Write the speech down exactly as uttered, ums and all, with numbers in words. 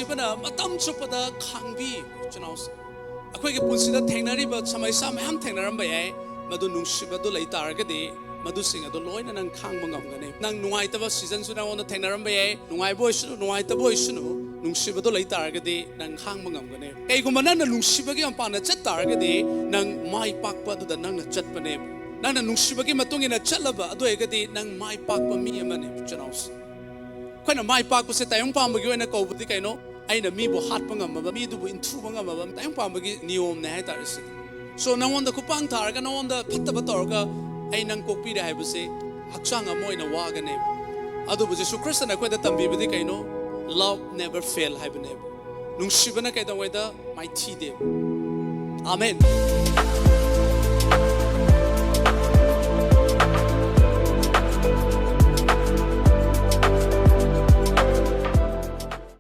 ꯅꯨꯡꯁꯤꯕꯅ ꯃꯇꯝ ꯆꯨꯞꯄꯗ ꯈꯥꯡꯕꯤ꯫ ꯏꯆꯤꯟ ꯏꯅꯥꯎꯁꯤꯡ, ꯑꯩꯈꯣꯏꯒꯤ ꯄꯨꯟꯁꯤꯗ ꯊꯦꯡꯅꯔꯤꯕ ꯁꯃꯁ꯭ꯌꯥ ꯃꯌꯥꯝ ꯊꯦꯡꯅꯔꯝꯕ ꯌꯥꯏ꯫ ꯃꯗꯨ ꯅꯨꯡꯁꯤꯕꯗꯨ ꯂꯩ ꯇꯥꯔꯒꯗꯤ ꯃꯗꯨꯁꯤꯡ ꯑꯗꯨ ꯂꯣꯏꯅ ꯅꯪ ꯈꯥꯡꯕ ꯉꯝꯒꯅꯤ꯫ ꯅꯪ ꯅꯨꯡꯉꯥꯏꯇꯕ ꯁꯤꯖꯟꯁꯨ ꯅꯪꯉꯣꯟꯗ ꯊꯦꯡꯅꯔꯝꯕ ꯌꯥꯏ꯫ ꯅꯨꯡꯉꯥꯏꯕ ꯑꯣꯏꯁꯅꯨ, ꯅꯨꯡꯉꯥꯏꯇꯕ ꯑꯣꯏꯁꯅꯨ, ꯅꯨꯡꯁꯤꯕꯗꯨ ꯂꯩ ꯇꯥꯔꯒꯗꯤ ꯅꯪ ꯈꯥꯡꯕ ꯉꯝꯒꯅꯤ꯫ ꯀꯩꯒꯨꯝꯕ ꯅꯪꯅ ꯅꯨꯡꯁꯤꯕꯒꯤ ꯃꯄꯥꯟꯗ ꯆꯠ ꯇꯥꯔꯒꯗꯤ ꯅꯪ ꯃꯥꯏ ꯄꯥꯛꯄ ꯑꯗꯨꯗ ꯅꯪꯅ ꯆꯠꯄꯅꯦꯕ꯫ ꯅꯪꯅ ꯅꯨꯡꯁꯤꯕꯒꯤ ꯃꯇꯨꯡ ꯏꯟꯅ ꯆꯠꯂꯕ ꯑꯗꯨ ꯑꯣꯏꯔꯒꯗꯤ ꯅꯪ ꯃꯥꯏ ꯄꯥꯛꯄ ꯃꯤ ꯑꯃꯅꯦꯕ꯫ ꯏꯆꯤꯟ ꯏꯅꯥꯎꯁꯤꯡ, ꯑꯩꯈꯣꯏꯅ ꯃꯥꯏ ꯄꯥꯛꯄꯁꯦ ꯇꯥꯏꯕꯪ ꯄꯥꯝꯕꯒꯤ ꯑꯣꯏꯅ ꯀꯧꯕꯗꯤ ꯀꯩꯅꯣ? ꯑꯩꯅ ꯃꯤꯕꯨ ꯍꯥꯠꯄ ꯉꯝꯃꯕ, ꯃꯤꯗꯨꯕꯨ ꯏꯟꯊꯨꯕ ꯉꯝꯃꯕ ꯇꯥꯏꯕꯪ ꯄꯥꯝꯕꯒꯤ ꯅꯤꯌꯣꯝꯅꯦ ꯍꯥꯏꯇꯥꯔꯦ ꯁꯤꯗꯤ꯫ So, ꯅꯪꯉꯣꯟꯗ ꯈꯨꯄꯥꯡ ꯊꯥꯔꯒ, ꯅꯪꯉꯣꯟꯗ ꯐꯠꯇꯕ ꯇꯧꯔꯒ ꯑꯩ ꯅꯪ ꯀꯣꯛꯄꯤꯔꯦ ꯍꯥꯏꯕꯁꯦ ꯍꯛꯆꯥꯡ ꯑꯃ ꯑꯣꯏꯅ ꯋꯥꯒꯅꯦꯕ꯫ ꯑꯗꯨꯕꯨ ꯖꯤꯁꯨ ꯈ꯭ꯔꯤꯁꯇꯅ ꯑꯩꯈꯣꯏꯗ ꯇꯝꯕꯤꯕꯗꯤ ꯀꯩꯅꯣ? Love never fail ꯍꯥꯏꯕꯅꯦꯕ꯫ ꯅꯨꯡꯁꯤꯕꯅ ꯀꯩꯗꯧꯉꯩꯗ ꯃꯥꯏꯊꯤꯗꯦꯕ꯫ ꯑꯥꯃꯦꯟ꯫